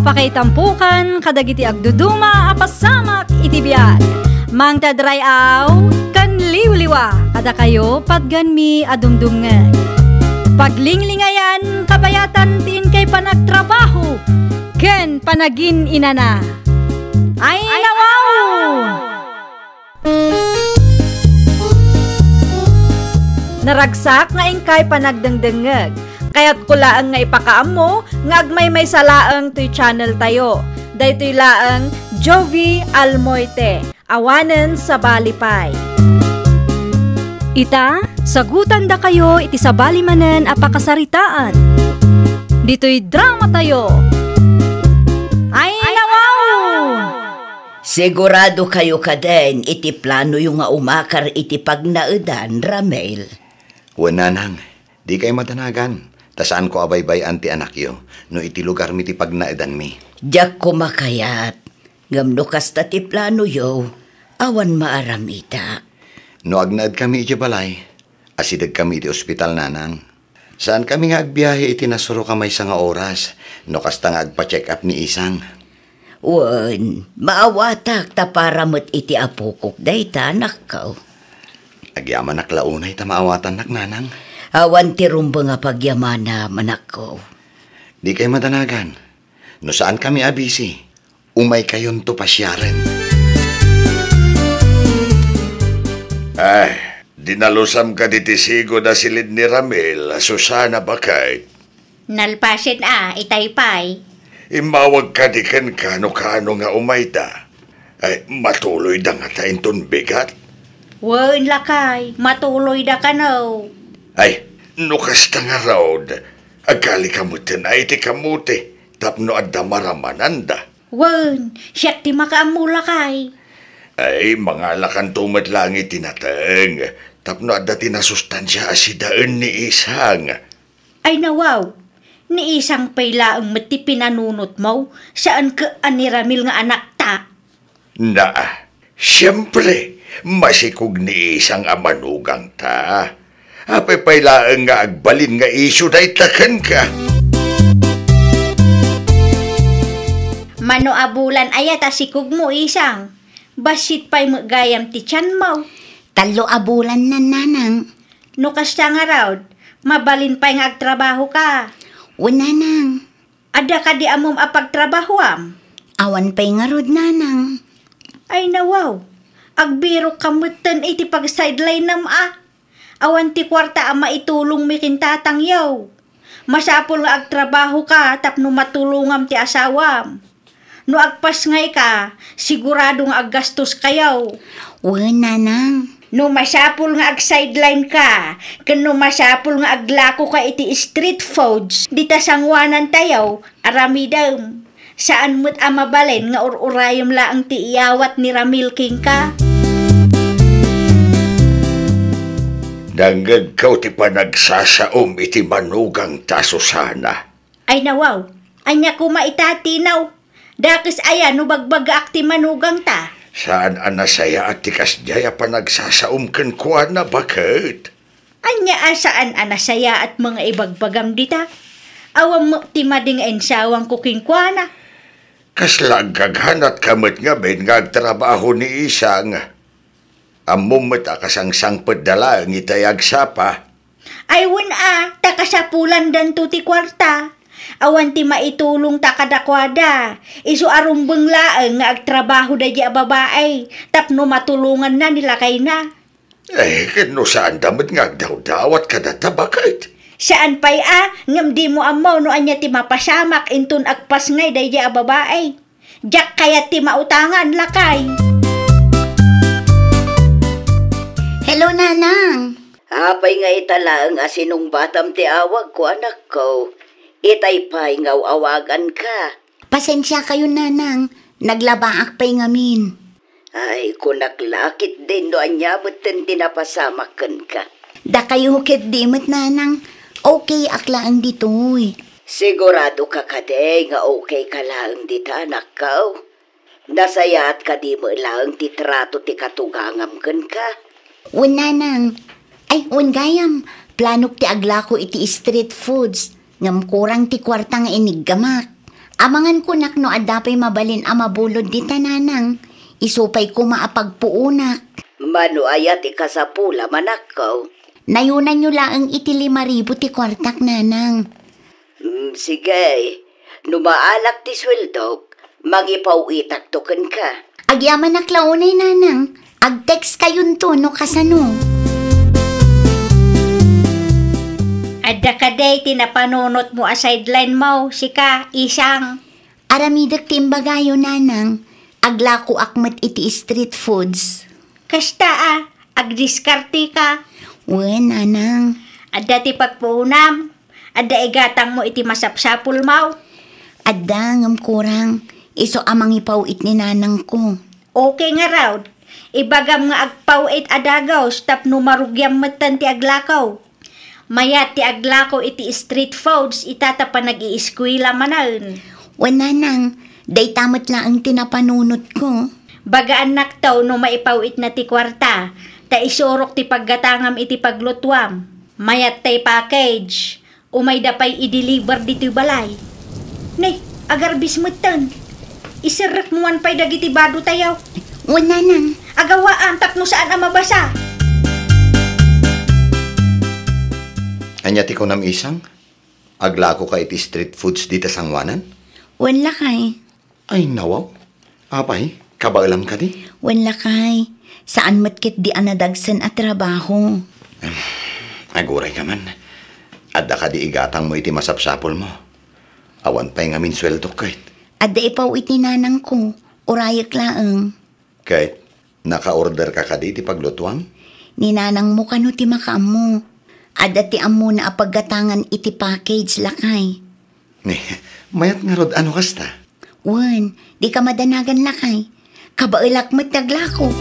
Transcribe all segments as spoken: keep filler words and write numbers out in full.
Pakaitampokan kadagiti agduduma a pasamak iti biag. Mangted ray-aw ken liwliwa kadakayo patganmi a dumdumngeg. Paglinglingayan kabayatan ti inkay panagtrabaho ken panagin-inana. Ay, nawaw! Naragsak nga inkay panagdengdengngeg. Kayatko laeng nga ipakaammo nga agmaymaysa laeng toy channel tayo. Daytoy laeng Jovi Almoite, awanen sabali pay. Ita, sagutandakayo iti sabali manen a pakasaritaan. Ditoy drama tayo. Ay, nawaw! Sigurado kayo kaden iti planoyo nga umakar iti pagnaedan, Ramil? Wen, nanang, dikay madanagan, ta saanko a baybay-an ti anakyo no iti lugarmi ti pagnaedanmi. Diak koma kayat, ngem no kasta ti planoyo, awan maaramida. No agnaedkami iti balay, asidegkami iti ospital, nanang. Saankami nga agbiahe iti nasuroka maysa nga oras, no kasta nga agpa-check up ni Isang. Wen, maawatak ta para met iti apokok dayta, anakko. Agyamanak la unay ta maawatannak, nanang. Awan ti rumbeng a pagyamanam, anakko. Dikay madanagan. No saankami a busy, umaykayonto pasiaren. Ay, dinalusam kadi ti sigud a silid ni Ramil, Susana, baket. Nalpasen a, itay pay. Immawag kadi kenka no kaano nga umayda. Ay, matuloyda ngata inton bigat? Wen, lakay, matuloyda kano. Ay, no kasta ngarud, agkalika metten a iti kamote tapno adda maramananda. Wen, siak ti makaammo, lakay. Ay, mangalakanto met laeng iti nateng tapno adda ti nasustansia a sidaen ni Isang. Ay, nawaw, ni Isang pay laeng met ti pinanunotmo, saan ket a ni Ramil nga anakta. Na, siempre, masikog ni Isang a manugangta. Apay pay laeng nga agbalin nga isyu dayta kenka? Mano a bulan aya ta sikogmo, Isang? Bassit pay met gayam ti tianmo. Tallo a bulan, nanang. No kasta ngarud, mabalin pay nga agtrabahoka. Wen, nanang. Adda kadi ammom a pagtrabahoam? Awan pay ngarud, nanang. Ay, nawaw. Agbirokka metten iti pag-sidelineam a. Awan ti kuarta a maitulongmi ken tatangyo. Masapul nga agtrabahoka tapno matulongam ti asawam. No agpasngayka, sigurado nga aggastoskayo. Wen, nanang. No masapul nga ag-sidelineka, ken no masapul nga aglakoka iti street foods, dita sangoanantayo, aramidem. Saan met a mabalin nga ur-urayem laeng ti iyawat ni Ramil kenka. Nangngegko ti panagsasaom iti manugangta, Susana. Ay, nawaw, ania koma ita, Tinaw? Dakes aya no bagbagaak ti manugangta? Saan a nasayaat ti kasdiay a panagsasaom kenkuana, baket? Ania a saan a nasayaat nga ibagbagam dita? Awan met ti madi nga insawangko kenkuana. Kasla agkaghanatka met ngamin nga agtrabaho ni Isang. Ammom met a kasangsangpetda laeng itay agsapa. Ay, wen a, ta kasapulandanto ti kuarta. Awan ti maitulongta kadakuada. Isu a rumbeng laeng nga agtrabaho daydi a babai tapno matulonganna ni lakayna. Eh, ket no saanda met nga agdawdawat kadata, baket? Saan pay a, ngem dimo ammo no ania ti mapasamak inton agpasngay daydi a babai. Diak kayat ti mautangan, lakay. Hello, Nanang. Apay nga ita laeng a sinungbatam ti awagko, anakko? Itay pay nga aw-awaganka. Pasensiakayo, Nanang. Naglabaak pay ngamin. Ay, kunak la, ketdin no ania metten ti napasamak kenka. Dakayo ketdi met, Nanang. Okay ak laeng ditoy. Siguradoka kadi nga okay ka laeng dita, anakko? Nasayaat kadi met laeng ti trato ti katugangam kenka? Wen, Nanang. Ay, wen gayam, planok ti aglako iti street foods. Ngem kurang ti kuarta nga iniggamak. Amangan kunak no adda pay mabalin a mabulod dita, nanang. Isu pay koma a pagpuonak. Mano aya ti kasapula, manakko? Nayunanyo laeng iti lima ribu ti kuartak, nanang. Mm, sige. No maalak ti sueldok, mangipaw-itakto kenka. Agyamanak la unay, nanang. Ag-text kayonto no kasano. Adda kadi ti napanunotmo a sideline mo, sika, Isang? Aramidek ti imbagayo, nanang. Aglakoak met iti street foods. Kasta a, agdiskarte ka. Wen, nanang. Adda ti pagpuonam. Adda igatangmo iti masapsapulmo. Adda, ngem kurang. Isu a mangipaw-it ni nanangko. Okay ngarud. Ibagam nga agpaw-it a dagus tapno marugiam metten ti aglako. Mayat ti aglako iti street foods ita ta panag-iiskuela manen. Wen, nanang, dayta met laeng ti napanunotko. Bagaannakto no maipaw-itna ti kuarta, ta isurok ti paggatangam iti paglutuam. Mayat tay package. Umayda pay i-deliver ditoy balay. Ne, agarbis metten. Iserrekmo man pay dagiti bado tayo. Wen, nanang. Agawaan tapno saan a mabasa. Ania ti kunam, Isang? Aglako ka iti street foods dita sangoanan? Wen, lakay. Ay, nawaw. Apay, kabaelam kadi? Wen, lakay. Saan met ketdi a nadagsen a trabaho. Em, aguray ka man. Adda kadi igatangmo iti masapsapulmo? Awan pay ngamin sueldok ket. Adda ipaw-it ni nanangko. Urayek laeng. Ket, naka-order ka kadi iti paglutuam? Ni nanangmo kano ti makaammo. Adda ti ammona a paggatangan iti package, lakay. Ni, mayat ngarud a no kasta? Wen, dika madanagan, lakay. Kabaelak met ti aglako.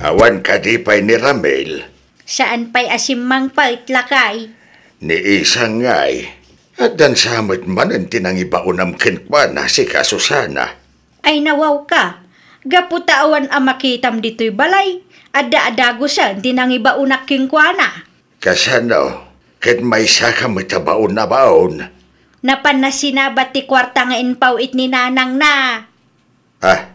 Awan kadi pay ni Ramil? Saan pay a simmangpet, lakay. Ni Isang ngay, addan sa met manen ti nangibaonam kenkuana, sika Susana. Ay, nawawka. Gapu ta awan a makitam ditoy balay, adda a dagusen ti nangibaonak kenkuana. Kasano? Ket maysaka met a baon a baon? Napanna sinabat ti kuarta nga impaw-it ni nanangna. Ah,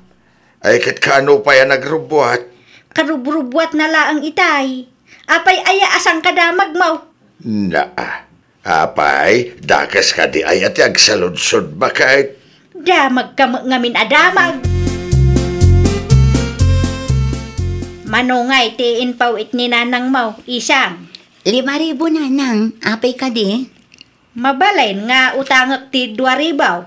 ay ket kaano pay a nagrubbuat? Karubrubbuatna laeng itay. Apay aya a sangkadamagmo? Naa. Apay, dakes kadi aya ti agsaludsod baket? Damagka met ngamin a damag. Mano ngay ti impaw-it ni nanangmo, Isang? Lima ribu, nanang. Apay kadi? Mabalin nga utangek ti dua ribu.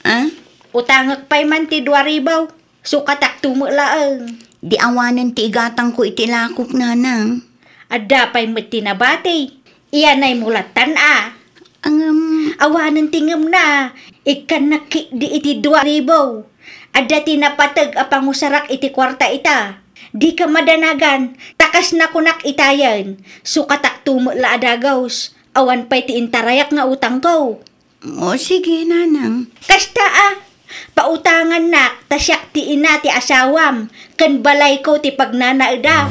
Ah? Utangek pay man ti dua ribu. Sukatakto met laeng. Di awanen ti igatangko iti lakok, nanang. Adda pay met ti nabati. Iyanaymo lattan a. Ngem. Awanen ti ngemna. Ikkannak ketdi iti dua ribu. Adda ti napateg a pangusarak iti kuarta ita. Dika madanagan, ta kas nakunak itayen, sukatakto met la a dagus. Awan pay ti intarayak nga utangko. O, sige, nanang. Kasta a, pautangannak ta siak ti ina ti asawam, ken balayko ti pagnanaedam.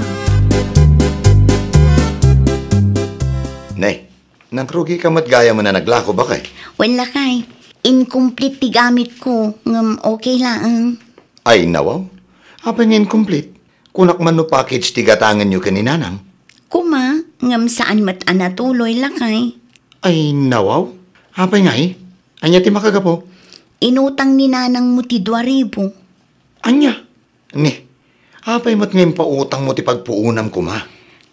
Ne, nagrugika met gayam a naglako, baket? Wen, lakay, incomplete ti gamitko, ngem okay laeng. Ay, nawaw. Apay nga incomplete? Kunak man no package ti gatangenyo ken ni nanang? Kuma, ngem saan met a natuloy, lakay. Ay, nawaw. Apay ngay? Ania ti makagapu? Inutang ni nanangmo ti dua ribu. Ania? Ni, apay met nga impautangmo ti pagpuonam kuma?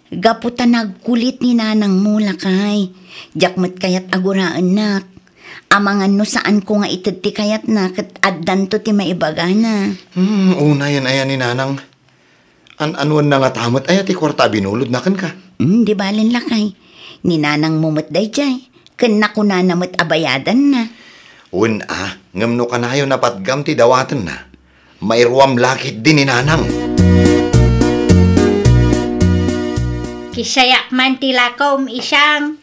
Gapu ta nagkulit ni nanangmo, lakay. Diak met kayat a guraennak. Amangan no saanko nga ited ti kayatna ket addanto ti maibagana. Hmm, unayen aya ni nanang. An-anuenna ngata met aya ti kuarta a binulodna kenka? Hmm, di balen, lakay. Ni nanangmo met daydiay. Ken nakunana met a bayadanna. Wen a, ngem no kanayon a patgam ti dawatenna, mairuam la ketdi ni nanang. Kisayak man ti lakom, Isang.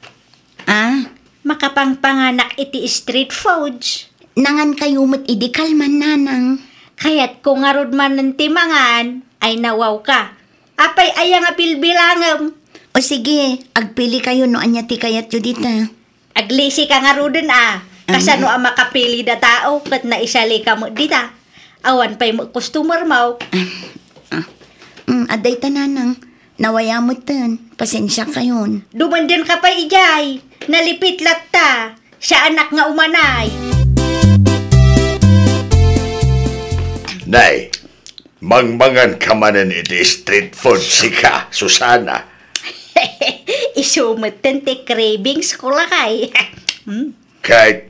Ah? Makapangpanganak iti street foods. Nangankayo met idi kalman, nanang. Kayatko ngarud manen ti mangan, ay nawawka. Apay aya nga bilbilangem? O sige, agpili kayo no ania ti kayatyo dita. Aglisika ngaruden a. Kasano a makapili da tao ket naisalika met dita? Awan pay met customer mo. Ah, mm, adda ita, nanang. Nawaya metten. Pasensiakayon. Dumendenka pay idiay. Nalipit latta. Saanak nga umanay. Nay, mangmangan ka manen iti street food, sika, Susana. Isu metten ti cravings ko, lakay. Hmm. Ket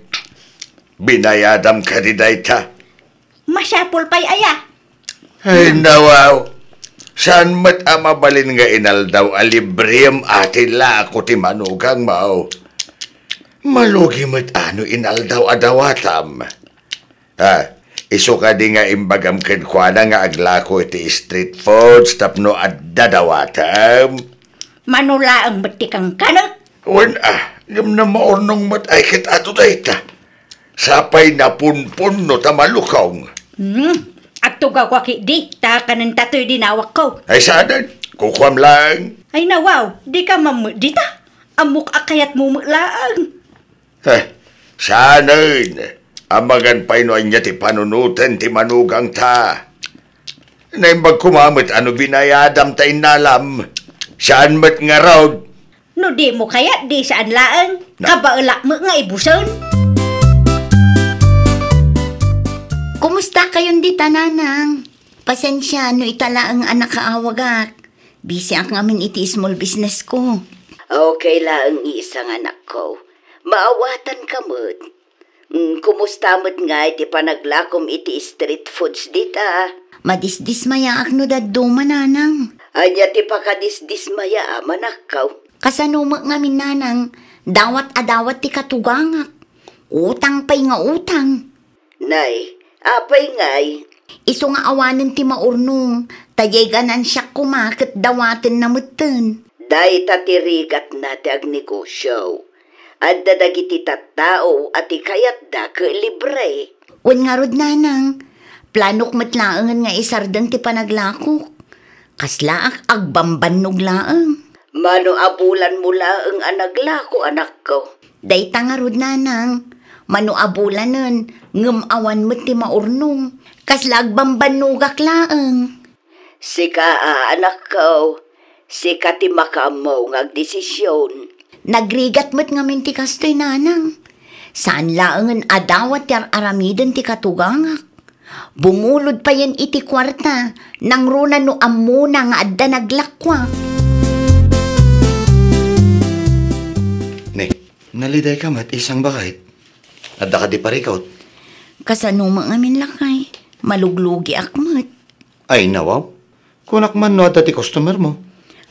binayadam kadi dayta? Masapul pay aya? Ay, nawaw. Saan met a mabalin nga inaldaw a librem a ti lako ti manugangmo? Malugi met a no inaldaw a dawatam. Ah, isu kadi nga imbagam kenkuana nga aglako iti street foods tapno adda dawatam? Mano laeng met ti kankanek? Wen a, ngem namaurnong met ay ket adu dayta. Sapay napunpunno ta malukong. Hmm, agtugawko ketdi, ta kanenta toy dinawakko. Ay saanen, kukuam laeng. Ay nawaw, dika met dita. Ammok a kayatmo met laeng. Eh, saanen? Amangan pay no ania ti panunoten ti manugangta. Naimbag koma met a no binayadam ta innalam. Saan met ngarud? No dimo kayat, di saan laeng. Na- Kabaelak met nga ibusen. Kumustakayon dita, nanang? Pasensia no ita laeng a nakaawagak. Bisiak ngamin iti small business ko. Okay laeng, isang anakko. Maawatanka met. Mm, kumusta met ngay ti panaglakom iti street foods dita? Madisdismayaak no dadduma, nanang. Ania ti pakadisdismayaam, anakko? Kasano met ngamin, nanang, dawat a dawat ti katugangak. Utang pay nga utang. Nay, apay ngay? Isu nga awanen ti maurnong, ta diay ganansiak koma ket dawatenna metten. Dayta ti rigatna ti agnegosio. Adda dagiti tattao a ti kayatda ket libre. Wen ngarud, nanang, planok met laengen nga isardeng ti panaglakok. Kaslaak agbambannog laeng. Mano a bulanmo laeng a naglako, anakko? Dayta ngarud, nanang. Mano a bulanen, ngem awan met ti maurnong. Kasla agbambannogak laeng. Sika a, anakko, sika ti makaammo nga agdesision. Nagrigat met ngamin ti kastoy, nanang. Saan laengen a dawat ti ar-aramiden ti katugangak. Bumulod payen iti kuarta, nangruna no ammona nga adda naglakuak. Ni, nalidayka met, isang baket. Adda kadi parikut? Kasano met ngamin, lakay? Maluglugiak met. Ay, nawaw. Kunak man no adda ti customer mo.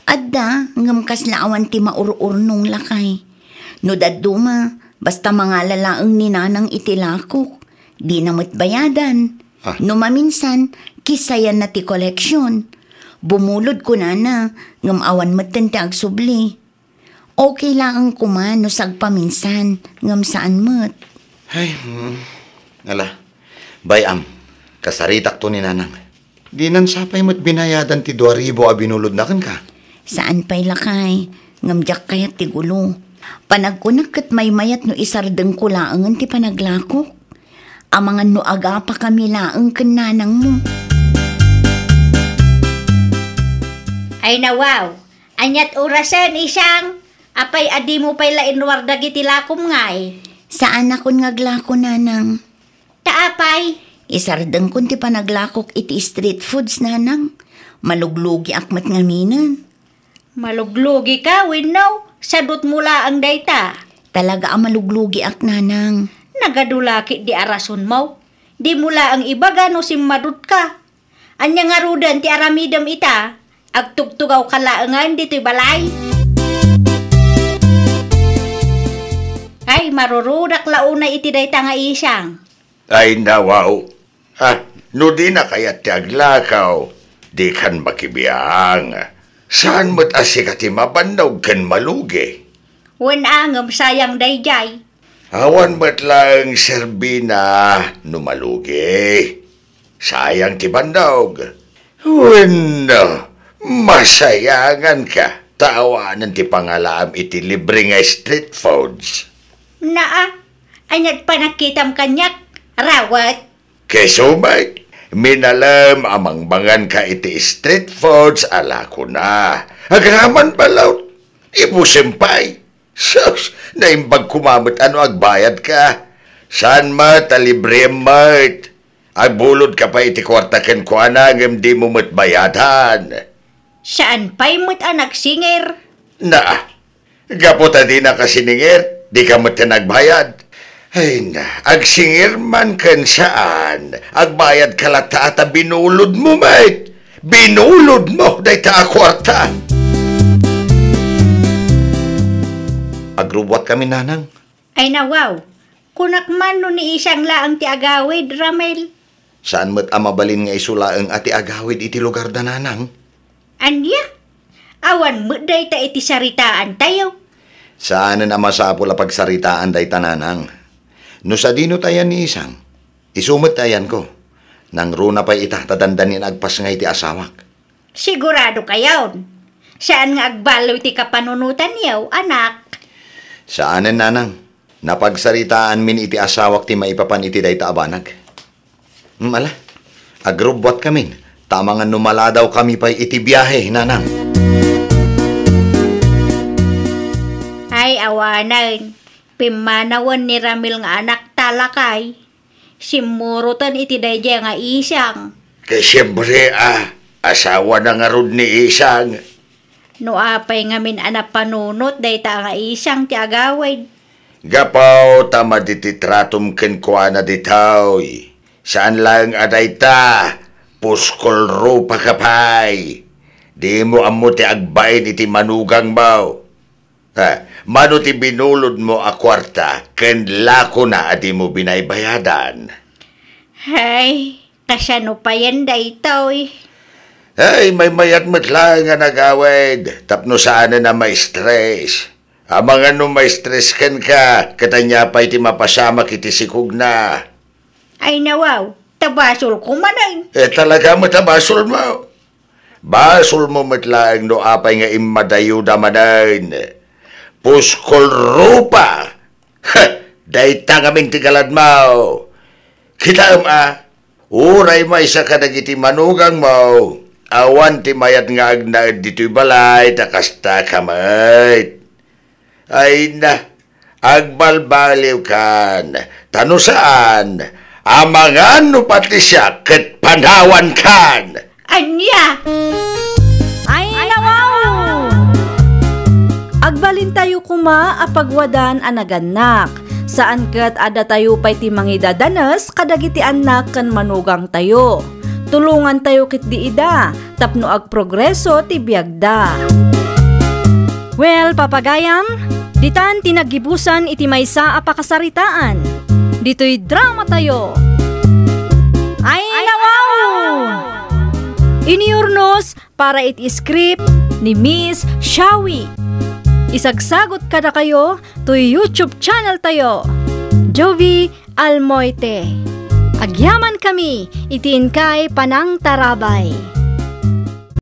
Adda, ngem kasla awan ti maur-urnong, lakay. No dadduma, basta mangala laeng ni nanang iti lakok. Dina met bayadan. Ah. No maminsan, kisayanna ti koleksion. Bumulod kunana, ngem awan metten ti agsubli. Okay laeng koma no sagpaminsan, ngem saan met. Ay, hmm. Ala, bay-am, kasaritakto ni nanang. Dinan sapay met binayadan ti dua ribu a binulodna kenka? Saan pay, lakay, ngem diak kayat ti gulo. Panagkunak ket maymayat no isardengko laengen ti panaglakok. Amangan no agapakami laeng ken nanangmo. Ay nawaw, aniat orasen, isang? Apay a dimo pay la inruar dagiti lakom ngay? Saanakon nga aglako, nanang. Ta apay? Isardengkon ti panaglakok iti street foods, nanang. Maluglugiak met ngaminen. Maluglugika wenno sadutmo laeng dayta? Talaga a maluglugiak, nanang. Nagadu la ketdi a rasonmo. Dimo laeng ibaga no simmadutka. Ania ngaruden ti aramidem ita? Agtugtugawka laengen ditoy balay? Ay, marurudak la unay iti dayta nga isang. Ay, nawaw. Ah, no dina kayat ti aglakaw, dikan makibiang. Saan met a sika ti mabannog ken malugi? Wen a, ngem sayang daydiay. Awan met laeng serbina no malugi. Sayang ti bannog. Wenno, masayanganka ta awanen ti pangalaam iti libre nga street foods. Naa, ania't panagkitam kaniak, rawet? Keso met, minalem a mangmanganka iti street foods a lakona. Agraman balaw, ibusem pay. Sus, naimbag koma met a no agbayadka. Saan met a librem met. Agbulodka pay iti kuarta kenkuana ngem dimo met bayadan. Saan pay met a nagsingir? Naa, gapu ta dinaka siningir, dika met nagbayad. Ay na, agsingir man ken saan, agbayadka latta ta binulodmo met. Binulodmo dayta a kuarta. Agrubbuatkami, nanang. Ay na, wow. Kunak man no ni Isang laeng ti agawid, Ramel. Saan met a mabalin nga isu laeng a ti agawid iti lugarda, nanang. Ania? Awan met dayta iti saritaantayo? Saanen a masapul a pagsaritaan dayta, nanang. No sadino ti ayan ni Isang, isu met ti ayanko. Nangruna pay ita ta dandani nga agpasngay ti asawak. Sigurado kayon? Saan nga agballoy ti kapanunotanyo, anak? Saanen, nanang. Napagsaritaanmin iti asawak ti maipapan iti dayta a banag. Hmm, ala, agrubbuatkamin, ta amangan no maladawkami pay iti biahe, nanang. Ay, awanen. Pimmanawen ni Ramil nga anakta, lakay. Simmuroten iti daydiay nga Isang. Ket siempre a, asawana ngarud ni Isang. No apay ngamin a napanunot dayta nga Isang ti agawid? Gapu ta madi ti tratom kenkuana ditoy. Saan laeng a dayta, puskol rupa ka pay. Dimo ammo ti agbain iti manugangmo. Ha, mano ti binulodmo a kuarta ken lakona a dimo binaybayadan? Hay, kasano payen daytoy? Ay, maymayat met laeng nga nagawid tapno saanen a ma-stress. Amangan no ma-stress kenka, ket ania pay ti mapasamak iti sikogna? Ay nawaw, ta basolko manen. Eh, talaga met a basolmo. Basolmo met laeng no apay nga immadayoda manen. Puskol rupa! Heh! Dayta ngamin ti galadmo. Kitaem a, uray maysa kadagiti manugangmo, awan ti mayat nga agnaed ditoy balay, ta kasta ka met. Ay na, agbalbaliwkan, ta no saan, amangan no pati siak ket panawankan. Ania? Ay, nawaw! Agbalintayo koma a pagwadan a nagannak. Saan ket a datayo pay ti mangidadanes kadagiti annak ken manugangtayo. Tulongantayo ketdi ida tapno agprogreso ti biagda. Well, papagayam, ditan ti naggibusan iti maysa a pakasaritaan. Ditoy dramatayo. Ay, nawaw! Iniurnos para iti script ni Miss Shawi. Isagsagot kadakayo toy YouTube channel tayo, Jovi Almoite. Agyamankami iti inkay panangtarabay.